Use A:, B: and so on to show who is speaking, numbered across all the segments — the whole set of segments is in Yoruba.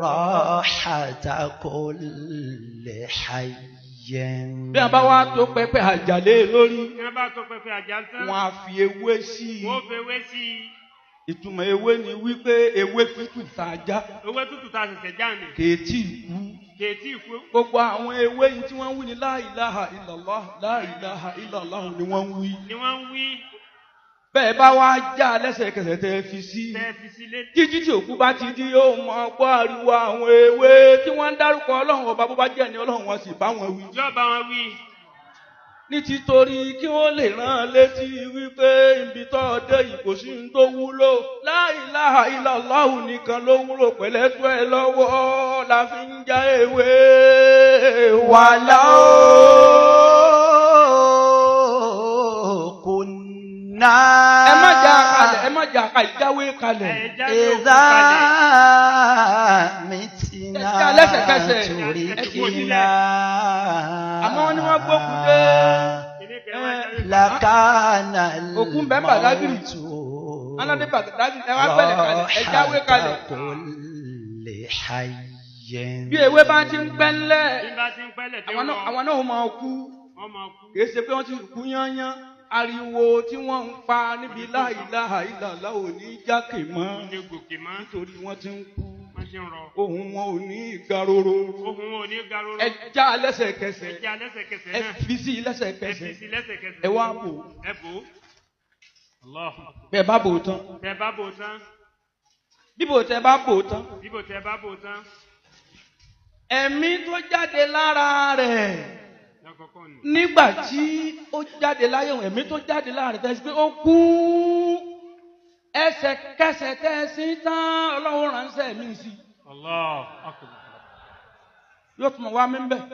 A: راحة كل حي.
B: Bí a bá wá tó pẹpẹ àjàlé lórí,
C: Ní wọ́n bá tó pẹpẹ àjà tán,
B: wọn á fi ewé sí i.
C: wọ́n fewé sí i.
B: Ìtumọ̀ ewé ni wípé ewé tútù tá a já
C: Ewé tútù tá a ṣẹ̀ṣẹ̀ já ni.
B: kèétí kú.
C: Kèétí kú.
B: Gbogbo àwọn ewé yìí tí wọ́n ń wí ni la ilaha illallah, la ilaha illallah ni wọ́n ń wí.
C: Ni wọ́n ń wí.
B: Bẹ́ẹ̀ bá wá já lẹ́sẹ̀kẹsẹ̀ tẹ́ fi sí i.
C: Tẹ́ fi sí létí.
B: Jíjí tí òkú bá ti di yóò mọ gbọ́ ariwo àwọn ewé tí wọ́n ń dárúkọ Ọlọ́run ọba bó bá jẹ́ ni Ọlọ́run wọn sì bá wọn wí.
C: Yóò bá wọn wí.
B: Ní títorí kí wọ́n lè rán an létí wípé ibi tó dé yìí kò sí ní tó wúlò. La ilaha illallah nìkan ló wúlò pẹ̀lẹ́ tó ẹ lọ́wọ́ la fi ń já ewé.
A: ولو كنا
B: Ẹ má jà kalẹ̀, ẹ má jà kalẹ̀, jáwé kalẹ̀.
C: Ẹ jáwé òkú
A: إذا
C: kalẹ̀.
A: متنا
B: Ẹ já lẹ́sẹ̀kẹsẹ̀.
A: تركنا
B: Àmọ́ wọ́n ní wọ́n gbókun dé.
C: Kìnní kan wá jáwé.
A: لكان
B: Òkú ń bẹ ń Bàdágìrì.
A: الموت
B: Aládé Bàdágìrì, ẹ wá gbẹ̀lẹ̀ kalẹ̀, ẹ jáwé kalẹ̀.
A: راحة كل حي.
B: Bí ewé bá ti ń pẹ́ ńlẹ̀,
C: Bí bá ti ń pẹ́lẹ̀ tí
B: àwọn
C: ó
B: náà
C: rọ,
B: àwọn náà ó máa kú.
C: wọ́n máa kú.
B: Kìí ṣe pé wọ́n ti kú yányán. Ariwo tí wọ́n ń pa níbi la ilaha illallah ò ní jákè mọ́.
C: Kò lè gòkè mọ́.
B: Nítorí wọ́n ti ń kú.
C: Wọ́n ti ń rọ.
B: Ohùn wọn ò ní garoro.
C: Ohun wọn ò ní garoro.
B: Ẹ já lẹ́sẹ̀kẹsẹ̀.
C: Ẹ já lẹ́sẹ̀kẹsẹ̀
B: Ẹ
C: náà.
B: fi sí
C: Ẹ fi
B: lẹ́sẹ̀kẹsẹ̀.
C: sí lẹ́sẹ̀kẹsẹ̀.
B: Ẹ wá bò.
C: Ẹ bò ó. Allah.
B: Bẹ́ẹ̀ bá bò ó tán.
C: Tẹ bá bò ó tán.
B: Bíbò tẹ bá bò ó tán.
C: Bíbò tẹ bá bò ó tán.
B: Ẹ̀mí tó jáde lára rẹ̀.
C: Lọ́kọ̀ọ́kọ́ nù.
B: Nígbà tí ó jáde láyé òun, ẹ̀mí tó jáde lára rẹ̀ tẹ́sí pé ó kú ẹsẹ̀kẹsẹ̀ tẹ́sí tán Ọlọ́run ránṣẹ́ mi sí i.
C: Allah akbar.
B: Yóò tún wá mí bẹ́ẹ̀.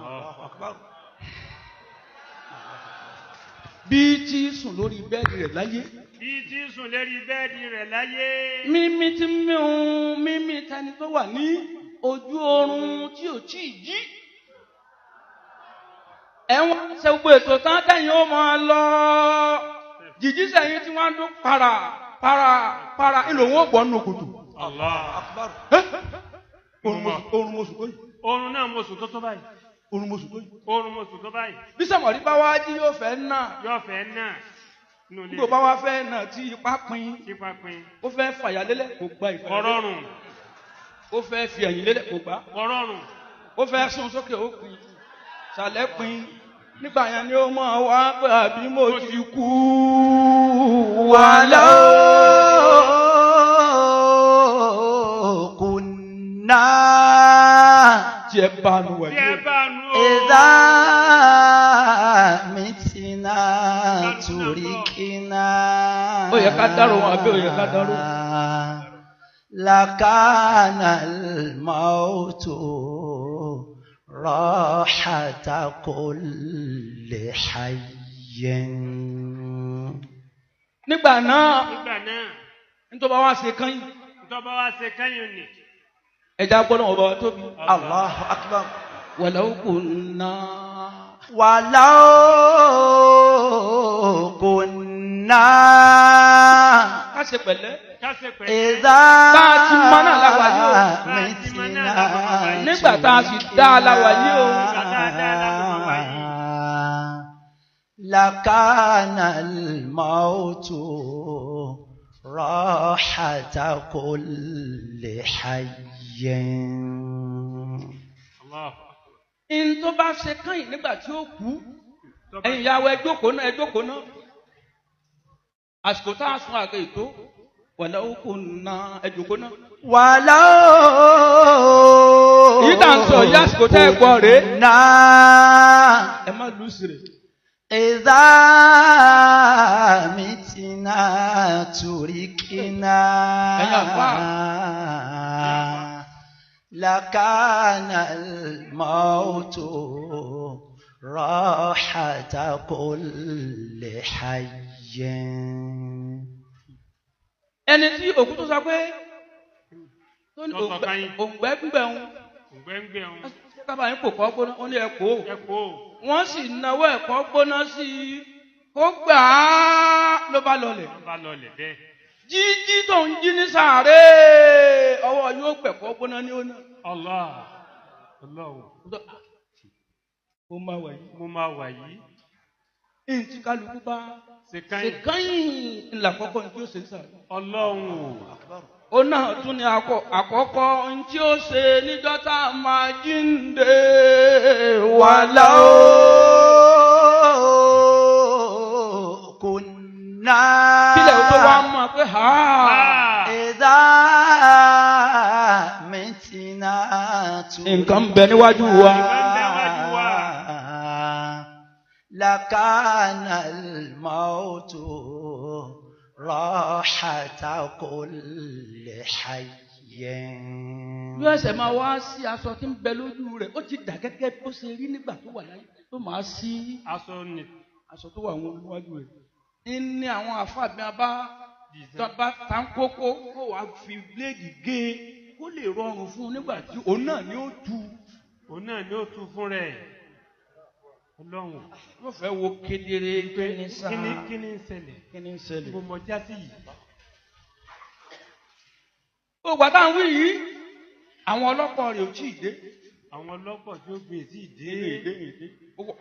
C: Allah akbar.
B: Bí tí sùn lórí bẹ́ẹ̀dì rẹ̀ láyé.
C: Bí tí sùn lérí bẹ́ẹ̀dì rẹ̀ láyé.
B: Mímí tí míhun mímí tẹni tó wà ní ojú oorun tí ò tí ì jí. Ẹ̀wọ̀n ṣe gbogbo ètò tán tẹ̀yìn ó máa lọ. Jìjí sẹ́yìn tí wọ́n á dún para para para ńlò wọn ò gbọ́ nù kùtù.
C: Allah akbar.
B: Oorun mo sùn tó yìí.
C: Oorun náà mo sùn tó tó báyìí.
B: Oorun mo sùn tó yìí.
C: Oorun mo sùn tó báyìí.
B: Bí Sàmọ̀rí bá wá jí yóò fẹ́ nà.
C: Yóò fẹ́ náà. Nínú ilé
B: Nígbà bá wá fẹ́ nà tí ipá pin.
C: Tipa pin.
B: Ó fẹ́ fàyà lélẹ̀ kò gba ìfàyà lélẹ̀.
C: Kọ̀rọ̀rùn.
B: Ó fẹ́ fi ẹ̀yìn lélẹ̀ kò gbà.
C: Kọ̀rọ̀rùn.
B: Ó fẹ́ sún sókè ó pin. Sàlẹ̀ pin. Nígbà yẹn ni ó mọ̀ wá pé àbí mo ti kú.
A: ولو كنا
B: Tí ẹ bá nu wẹ̀
C: Tí ẹ
B: yóò.
C: bá nu o.
A: إذا متنا تركنا
B: Ó yẹ ká dárò wọn àbí ó yẹ ká dárò?
A: لكان الموت راحة كل حي.
B: Nígbà náà,
C: Nígbà náà,
B: nítorí bá wá ṣe kán yìí.
C: ntọ́ bá wá ṣe kẹ́yìn nì.
B: Ẹja gbọ́dọ̀ wọn bá wa tóbi.
A: الله أكبر.
B: Walau kunna.
A: ولو كنا
B: Ká ṣe pẹ̀lẹ́.
C: Ká ṣe pẹ̀lẹ́.
A: إذا
B: Bá a ti mọ náà la wà yìí o.
A: متنا
B: Nígbà tá a sì dá a la wà yìí o.
C: Nígbà tá a dá a la wà yìí.
A: لكان الموت راحة كل حي.
C: Allah.
B: In tó bá ṣe kán yìí nígbà tí ó kú. Ẹ̀yin ìyàwó ẹ jókòó náà, ẹ jókòó náà. Àsìkò tá a sun àgbẹ̀ ètò. Walau kunna ẹ jókòó náà.
A: ولو
B: Èyí tá à ń sọ yìí àsìkò tẹ́ ẹ gbọ́ rèé.
A: كنا
B: Ẹ má lù sí rè.
A: إذا متنا تركنا
B: Ẹ̀yin àfáà.
A: لكان الموت راحة كل حي.
B: Ẹni tí òkú tó sọ pé tó ní
C: Tó sọ káyìn.
B: òǹgbẹ gbígbẹ ń
C: Òǹgbẹ́ngbẹ́ òun.
B: kábàá yín kò kọ́ gbóná ó ní ẹ̀kọ́
C: Ẹ kó o.
B: wọ́n sì náwó ẹ̀kọ́ gbóná sí i Kó gbà á ló bá lọlẹ̀.
C: Wọ́n bá lọlẹ̀ bẹ́ẹ̀.
B: Jíjí tó ń jí ní sàárè ọwọ́ yóò gbẹ̀kọ́ gbóná ní ó náà.
C: Allah. Ọlọ́run.
B: Ó máa wà yìí.
C: Mo máa wà yìí.
B: Ní tí kálukú bá
C: Ṣe
B: ṣe
C: káyìn.
B: kányìn ńlá kọ́kọ́ ní tí ó ṣe ń sàárè.
C: Ọlọ́run o.
B: Ó náà tún ní àkọ́kọ́ ní tí ó ṣe níjọ́ tá a máa jíǹde wà
A: ولو كنا
B: Kílẹ̀ tó wá mọ̀ pé ha.
C: Ah!
A: إذا متنا
B: Nǹkan ń bẹ níwájú wa.
C: Nǹkan ń bẹ níwájú wa.
A: لكان الموت راحة كل حي.
B: Bí ẹsẹ̀ máa wá sí aṣọ tí ń bẹ lójú rẹ̀, ó ti dà gẹ́gẹ́ bó ṣe rí nígbà tó wà láyé tó máa sí
C: Aṣọ ni.
B: aṣọ tó wà wọn níwájú rẹ̀. Ní àwọn àfàbí abá tọba tankoko kó wàá fi bíléèdì gé e kó lè rọrùn fún un nígbà tí òun náà ni ó tu.
C: Òun náà ni ó tu fún rẹ̀. Ọlọ́run.
B: Yóò fẹ́ wo kedere kíni sáà
C: Kí ni ń ṣẹlẹ̀?
B: kíni ń ṣẹlẹ̀.
C: Mo mọ jásí yìí.
B: Gbogbo àtàwọn wí yìí, àwọn ọlọ́pàá rẹ̀ ò tí ì dé.
C: Àwọn ọlọ́pọ̀ tí ó gbé sí ìdí.
B: Dé.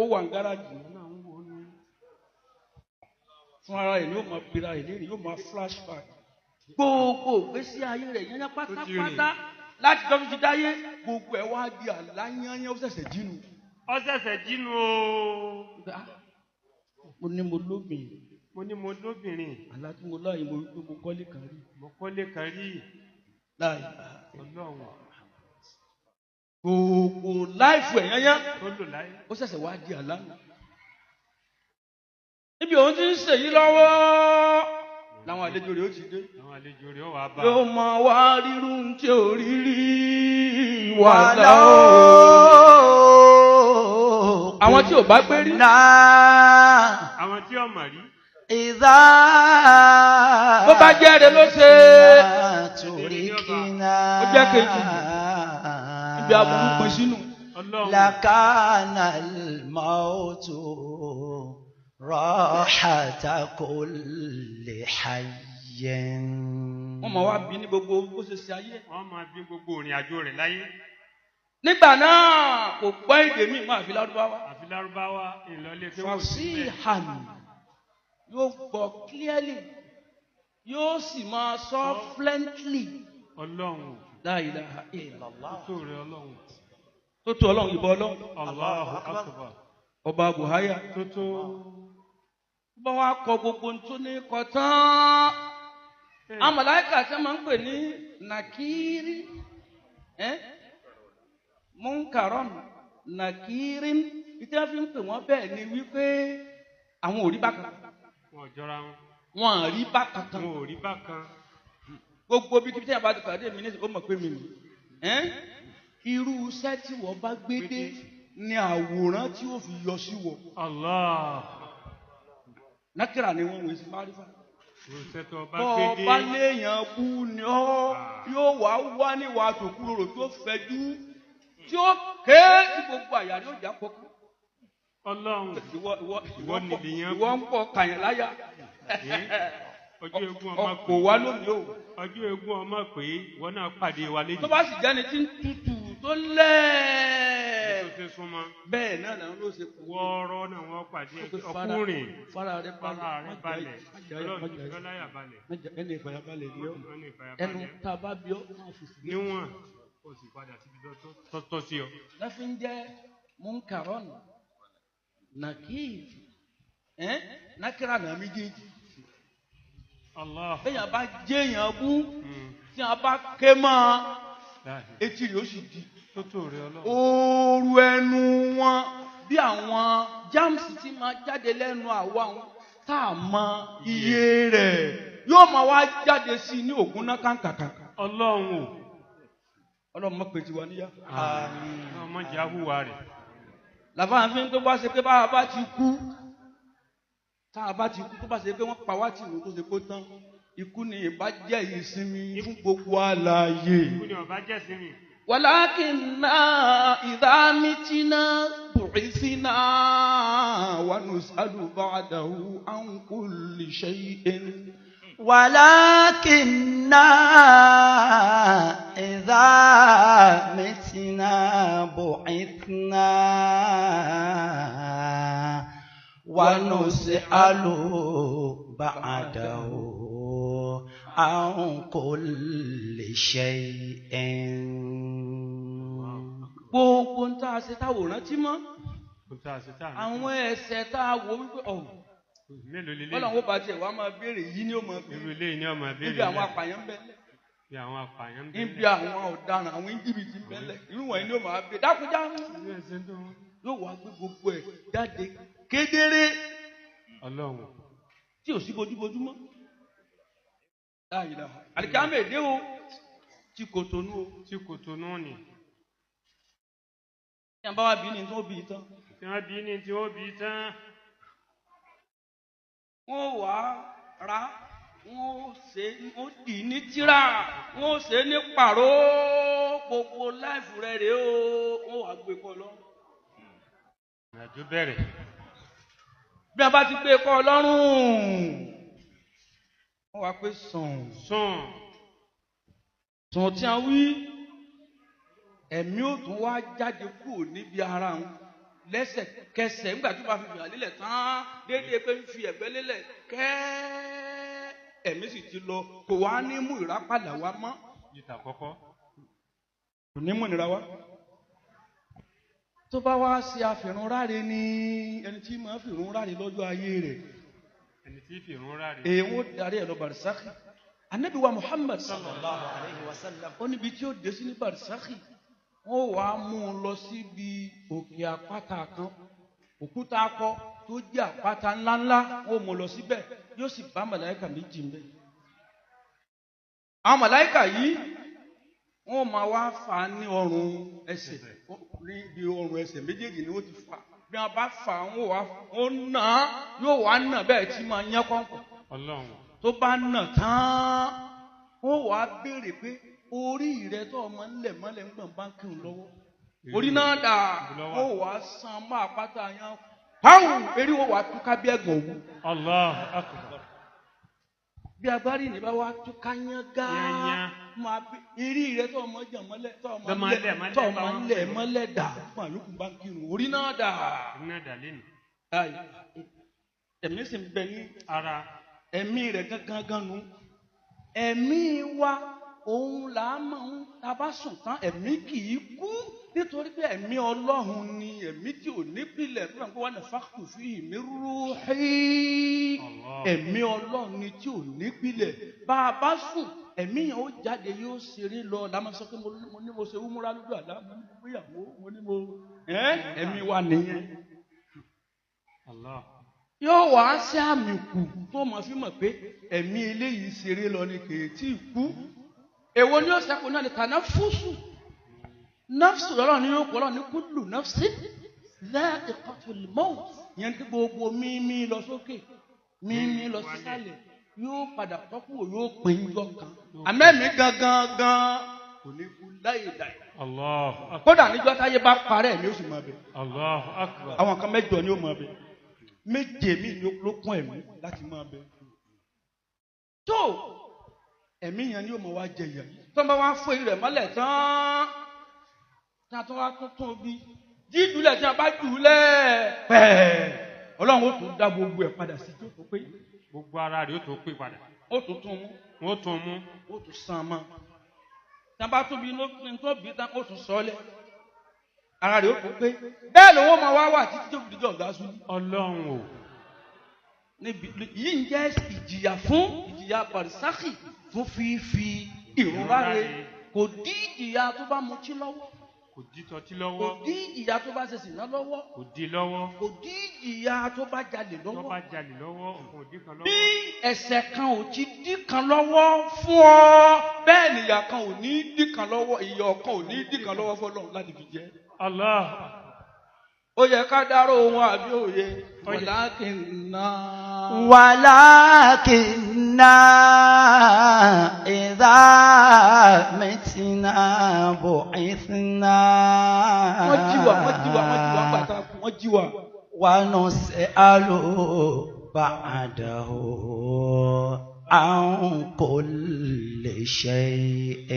B: Ó wà ní gáràjì.
C: Òun náà ń wo ni.
B: Fún ara rẹ̀ ni yóò máa pera rẹ̀ léèrè, yóò máa flashback. Gbogbo ìgbésí ayé rẹ̀ yányá pátápátá láti tọ́ fi ti dáyé gbogbo ẹ̀ wá di àlá yányán ó ṣẹ̀ṣẹ̀ jínu.
C: Ó ṣẹ̀ṣẹ̀ jínu o.
B: Mo ní mo lóbìn
C: Mo ní mo lóbìnrin.
B: àlá tí mo láàyè mo wí pé mo kọ́lé kan rí.
C: Mo kọ́lé kan rí.
B: Láì
C: Ọlọ́run.
B: gbogbo láìfù ẹ̀ yányán
C: Tó lò láyé.
B: ó ṣẹ̀ṣẹ̀ wá di àlá nù. Níbi òun ti ń ṣèyí lọ́wọ́ làwọn àlejò rẹ̀ ó ti dé.
C: Àwọn àlejò rẹ̀ ó wá bá.
B: Yóò mọ wá rírú tí ò rí rí wà
A: ولو
B: láò. Àwọn tí ò bá gbé rí.
A: كنا
C: Àwọn tí ó mọ̀ rí.
A: إذا
B: Bó bá jẹ́ rẹ̀ ló ṣe.
A: تركنا
B: Ó jẹ́ kejì. Ibi aburú pin sínú.
C: Ọlọ́run.
A: لكان الموت راحة كل حي.
B: Wọ́n mọ̀ wá bí ní gbogbo bó ṣe ṣe ayé.
C: Wọ́n máa bí gbogbo ìrìn àjò rẹ̀ láyé.
B: Nígbà náà kò gbọ́ èdè míì mọ́ àfi Lárúbáwá.
C: Àfi Lárúbáwá ìlọlé tí wọ́n sì bẹ́ẹ̀.
B: Fasihan yóò gbọ́ clearly yóò sì máa sọ fluently.
C: Ọlọ́run.
B: La ilaha illallah.
C: Tó rẹ̀ Ọlọ́run.
B: Tó tó Ọlọ́run ìbọn Ọlọ́run.
C: Allahu akbar.
B: Ọba Buhaya.
C: Tó tó.
B: Bá wa kọ gbogbo ohun tó ní kọ tán. Àwọn màláíkà tí wọ́n máa ń pè ní nàkírí. Ẹ́ Munkaron nàkírí. Ìtí wọ́n fi ń pè wọ́n bẹ́ẹ̀ ni wípé àwọn ò rí bákan.
C: Wọn ò jọra wọn.
B: Wọn à rí bákan kan.
C: Wọn ò rí bákan.
B: Gbogbo bí kíbi tí a bá ti pàdé mi ní ó mọ̀ pé mi nì. Ẹ́ Irú iṣẹ́ tí wọ́n bá gbé dé ni àwòrán tí ó fi yọ sí wọ.
C: Allah.
B: Nákìrà ni wọ́n wọ̀ sí Márífà.
C: Òṣìṣẹ́ tó bá
B: Bọ́
C: gbé
B: ọ
C: dé.
B: bá léèyàn bú ni ọ́ yóò wá wá níwà tòkúrò tó fẹjú tí ó ké tí gbogbo àyà rẹ̀ ó já kọ́kọ́.
C: Ọlọ́run.
B: Ìwọ ìwọ
C: Ìwọ nìyẹn
B: ìwọ ń pọ̀ kàyàn láyà.
C: Ọjọ́ eégún ọmọ
B: Ọkọ̀ wa lónìí o.
C: Ọjọ́ eégún ọmọ pé ìwọ náà pàdé wa lẹ́yìn.
B: Tó bá sì jẹ́ni tí ń tutù tó lẹ̀.
C: Tó ṣe súnmọ́.
B: Bẹ́ẹ̀ náà làwọn ló ṣe kú.
C: Wọ́ọ́rọ́ náà wọ́n pàdé ọkùnrin.
B: Fara rẹ
C: Fara rẹ̀
B: balẹ̀.
C: balẹ̀. Ọlọ́run lọ́láyà balẹ̀.
B: Ẹni ìfàyàbalẹ̀ ni ọ́.
C: Wọ́n ní ìfàyàbalẹ̀.
B: Ẹnu tá a bá bí ọ́ máa fi sí.
C: Níwọ̀n o sì padà síbi tó tọ́ sí ọ.
B: Láfi ń jẹ́ munkaron nakir ẹ́n nakira náà méjèèjì.
C: Allah.
B: Bẹ́ẹ̀yàn bá jẹ́yàn bú tí a bá ké mọ́ etí rẹ̀ ó sì di.
C: Tó tó rẹ̀ Ọlọ́run.
B: Ooru ẹnu wọn bí àwọn jáàmùsì tí máa jáde lẹ́nu àwa wọn tá a mọ iye rẹ̀ yóò máa wá jáde sí i ní ògùn náà kàǹkàkàǹkà.
C: Ọlọ́run o.
B: Ọlọ́run mọ̀ pé tiwa níyà.
A: Àmín.
C: Ọmọ jẹ́ àhùwà rẹ̀.
B: Làbáyé tó bá ṣe pé bá a bá ti kú tá a bá ti kú tó bá ṣe pé wọ́n pa wá tì wọ́n tó ṣe kó tán ikú ni ìbá jẹ́ ìsinmi fún gbogbo alààyè.
C: Ikú ni ọba jẹ́ sí mi.
B: ولكننا إذا متنا بعثنا ونسأل بعده عن كل شيء.
A: ولكننا إذا متنا بعثنا ونسأل بعده عن كل شيء.
B: Gbogbo ń tá a ṣe táwòrán tí mọ́,
C: Ohun tá a ṣe tá a ní.
B: àwọn ẹ̀ṣẹ̀ tá a wò wípé ọ̀
C: Mélòó lélẹ̀?
B: Bọ́lá wọn bá tiẹ̀ wá máa béèrè yìí ni ó máa
C: Irú
B: béèrè
C: eléyìí ni ọmọ béèrè
B: níbi àwọn
C: lẹ̀.
B: apààyàn ń bẹ́lẹ̀,
C: Bí àwọn apààyàn ń
B: níbi
C: bẹ́lẹ̀.
B: àwọn ọ̀daràn, àwọn jìbìtì ń bẹ́lẹ̀, irú wọ̀nyí ni ó máa béèrè dákúnjá.
C: Irú ẹ̀ṣẹ̀ tó ń-
B: Yóò wá gbé gbogbo ẹ̀ jáde kedere
C: Ọlọ́run.
B: tí ò sí bójúbójú mọ́. Àlìkámẹ́ èdè o tí kò tónú o.
C: Tí kò tó náà nì.
B: Ní àbáwá bí ní tó bí tán.
C: Tí wọ́n bí ní tí wọ́n bí tán.
B: Wọ́n wà á ra, wọ́n ṣe, wọ́n dì ní tíra, wọ́n ṣe ní pàrọ̀ gbogbo láìfù rẹ̀ rèé o, wọ́n wà gbé kọ́ lọ́rùn.
C: Ìrìnàjò bẹ̀rẹ̀.
B: Bí a bá ti gbé kọ́ lọ́rùn, wọ́n wá pé sùn.
C: Sùn.
B: Sùn tí a wí, ẹ̀mí ò tún wá jáde kúrò níbi ara wọn lẹ́sẹ̀kẹsẹ̀ nígbà tó bá fi fìyà lélẹ̀ tán, déédéé pé ń fi ẹ̀gbẹ́ lélẹ̀ kẹ́ẹ́, ẹ̀mí sì ti lọ, kò wá ní mú ìrápàdà wá mọ́.
C: Ìta kọ́kọ́.
B: Kò ní mú ìnira wá. Tó bá wá ṣe àfìrún ráre ní ẹni tí máa fìrún ráre lọ́jọ́ ayé rẹ̀,
C: Ẹni tí fìrún ráre.
B: èèwọ̀n ó darí ẹ̀ lọ barisaki. Anabi wa Muhammad
A: Sallallahu alayhi wa sallam.
B: ó níbi tí ó dé sí ní barisaki, wọ́n wàá mú un lọ síbi òkè àpáta kan, òkúta akọ tó jẹ́ àpáta ńláńlá, wọ́n mú un lọ síbẹ̀, yóò sì bá màláìkà méjì ń bẹ̀. Àwọn màláìkà yìí wọ́n máa wá fà á ní ọrùn ẹsẹ̀, níbi ọrùn ẹsẹ̀ méjèèjì ni wọ́n ti fà á. Bí wọ́n bá fà á, wọ́n wá wọ́n nà á, yóò wá nà bẹ́ẹ̀ tí máa yán kọ́ńkọ́.
C: Ọlọ́run.
B: Tó bá nà tán, wọ́n wàá béèrè pé orí rẹ tó ọmọ ńlẹ̀ mọ́lẹ̀ ń gbọ̀n báńkì ń lọ́wọ́, orí náà dà? Wọ́n wàá san mọ́ àpáta yẹn pàwọn eré, wọ́n wàá túká bí ẹ̀gàn òwú.
C: Allahu akbar.
B: Bí agbárí ní bá wàá túká yán gáá,
C: Yányán.
B: máa bí eré rẹ tó ọmọ jàn mọ́lẹ̀, tó ọmọ
C: Tọ́mọ
B: ńlẹ̀
C: ńlẹ̀ mọ́lẹ̀
B: tó ọmọ
C: bá wọn.
B: ńlẹ̀ mọ́lẹ̀ dà fún àyókù báńkì ń orí náà dà?
C: Iná dà lẹ́nu.
B: Ayi, ẹ̀mí sì ń bẹ ní
C: Ara.
B: ẹ̀mí rẹ̀ gángan gan nu. Ẹ̀mí wa òun là á máa ń ta bá sùn tán, ẹ̀mí kì í kú nítorí pé ẹ̀mí Ọlọ́run ni ẹ̀mí tí ò nípìlẹ̀ fún àwọn wọn fàkùn fi mi rúhí.
C: Allah.
B: Ẹ̀mí Ọlọ́run ni tí ò nípìlẹ̀. Bá a bá sùn, ẹ̀mí yẹn ó jáde, yóò ṣeré lọ. Làmọ́ sọ pé mo ní mo ṣe wúmúra lójú àlá, mo ní mo gbéyàwó, mo ní mo ẹ̀mí wa nìyẹn.
C: Allah.
B: Yóò wá sí àmì kù tó mọ̀ fi mọ̀ pé ẹ̀mí eléyìí ṣeré lọ ni, kèétí kú. Èwo ni ó ṣẹ́kù náà ni kàná fúsù nafsu lọ́rọ̀ ni yóò kọ́ lọ́rọ̀ ní kullu nafsi dha'iqatul maut. Ìyẹn ní gbogbo mímí lọ sókè, mímí lọ sísàlẹ̀, yóò padà tọ́kù, yóò pín jọ kan. Àmẹ́mí gangan gan kò ní kú láyé dàí.
C: Allahu akbar.
B: Kódà níjọ́ táyé bá parẹ́, ẹ̀mí ó sì máa bẹ̀.
C: Allahu akbar.
B: Àwọn kan mẹ́jọ ni ó máa bẹ, méje mi ló kún ẹ̀mí láti máa bẹ. Tó ẹ̀mí yẹn ni ó máa wá jẹ ìyà tó máa wá fún rẹ̀ mọ́lẹ̀ tán tí a tún wá tún bí jíjulẹ̀, tí a bá jùlẹ̀ pẹ́ẹ́, Ọlọ́run ó tún dá gbogbo ẹ̀ padà sí tó pé.
C: Gbogbo ara rẹ̀ ó tó pé padà.
B: Ó tún tún mú.
C: Wọ́n tún mú.
B: Ó tún san mọ́. Tí a bá tún bí ní tó bí tán, ó tún sọ́lẹ̀, ara rẹ̀ ó tún pé. Bẹ́ẹ̀ ló wọ́n máa wá wà títí tó fi dijọ́ ọ̀gá sùn.
C: Ọlọ́run o.
B: Níbi yìí ń jẹ́ ìjìyà fún ìjìyà barisaki fún fífi ìrora rẹ̀, kò dí ìjìyà tó bá mutí lọ́wọ́.
C: Kò dí tọ́tí
B: Kò
C: lọ́wọ́.
B: dí ìjìyà tó bá ṣe sìná lọ́wọ́.
C: Kò dí lọ́wọ́.
B: Kò dí ìjìyà tó bá jalè
C: Tó
B: lọ́wọ́.
C: bá jalè lọ́wọ́, òkun òdí kan
B: Bí
C: lọ́wọ́.
B: ẹ̀ṣẹ̀ kan ò ti dí kan lọ́wọ́ fún ọ, bẹ́ẹ̀ nìyà kan ò ní dí kan lọ́wọ́, ìyà kan ò ní dí kan lọ́wọ́ fọ́lọ́run láti fi jẹ.
C: Allah.
B: Ó yẹ ká dárò ohun àbí òye?
C: Ó yẹ.
B: Walakinna.
A: ولكننا إذا متنا بعثنا. بعثنا.
B: Wọ́n jí wa, wọ́n jí wa, wọ́n jí wa pàtàkì, wọ́n jí wa.
A: ونسأل بعده عن كل شيء.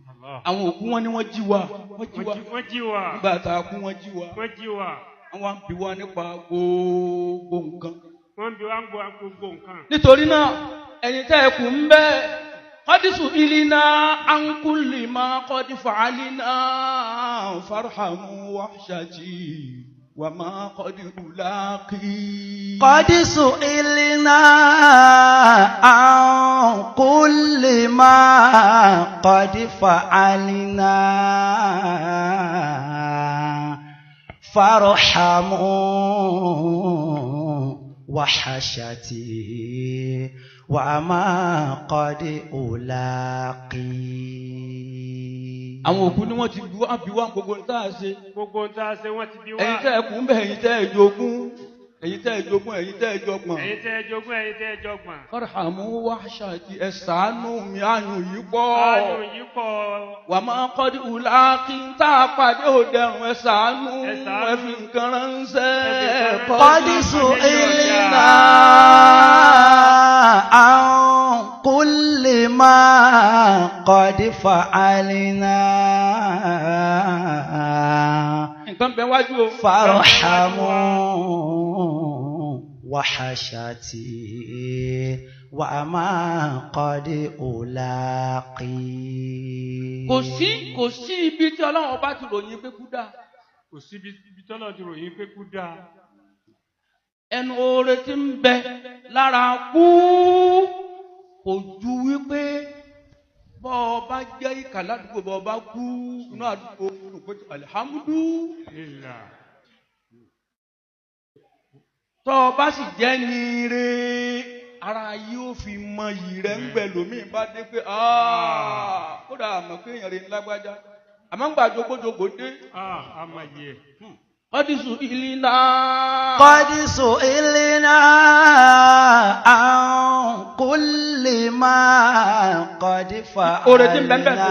C: Allah.
B: Àwọn òkú wọn ni wọ́n jí wa, wọ́n jí wa.
C: Wọ́n jí wa.
B: Nígbà tá a kú, wọ́n jí wa.
C: Wọ́n jí wa.
B: Wọ́n wá ń bi wá nípa gbogbo nǹkan.
C: Wọ́n bí wá ń gbọ́ gbogbo nǹkan.
B: Nítorí náà, ẹ̀yin tẹ́ ẹ kù ń bẹ́, kọ́dísù ìlínà àǹkúlì máa kọ́dí fàálínà farhamu wahshati wà máa kọ́dí ùlákì.
A: قد سئلنا عن كل ما قد فعلنا فارحموا وحشتي وما قد ألاقي.
B: Àwọn òkú ni wọ́n ti bí wá bí wá gbogbo ní tá a ṣe.
C: Gbogbo ohun tá a ṣe, wọ́n ti bí wá.
B: Ẹ̀yin tẹ́ ẹ kù ń bẹ́, ẹ̀yin tẹ́ ẹ jogún, ẹ̀yin tẹ́ ẹ jogún, ẹ̀yin tẹ́ ẹ jọgbọ̀n.
C: Ẹ̀yin tẹ́ ẹ jogún, ẹ̀yin tẹ́ ẹ jọgbọ̀n.
B: Farhamu wahshati, ẹ ṣàánú mi, àyùn yìí pọ̀.
C: Àánú yìí pọ̀.
B: Wà máa kọ́dí ùlákì tá a pàdé òdẹrùn, ẹ ṣàánú.
C: Ẹ ṣàánú.
B: Ẹ fi nǹkan ránṣẹ́.
C: Ẹ fi nǹkan ránṣẹ́.
A: قد سئلنا عن كل ما قد فعلنا
B: Nǹkan bẹ wájú o.
A: فارحموا وحشتي وما قد ألاقي.
B: Kò sí ibi tí Ọlọ́run ọba ti ròyìn pé kú dáa.
C: Kò síbi ibi tọ́lọ̀ ti ròyìn pé kú dáa.
B: Ẹnu oore tí ń bẹ lára kú kò ju wípé bọ́ ọ bá jẹ́ ìkà ládùúgbò, bọ́ ọ bá kú, inú àdúgbò olùkọ́ alihamudu.
C: Lílà.
B: Tọ́ ọ bá sì jẹ́ ní ire, ara yóò fi mọ iyì rẹ̀ ń gbẹ lómi bá dé pé "Ah, kódà àmọ́ pé èèyàn rẹ̀ ń lágbájá," àmọ́ ń gbà jogbojogbo dé.
C: Ah, àmàyè.
B: Kọ́dísù ìlínà.
A: قد سئلنا عن كل ما قد
B: Oore tí ń bẹ ń bẹ nù.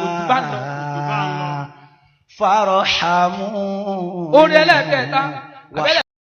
B: Kò jù bá ń lọ,
C: kò jù bá ń lọ.
A: فارحموا
B: Oore ẹlẹ́ẹ̀kẹta, abẹ́lẹ̀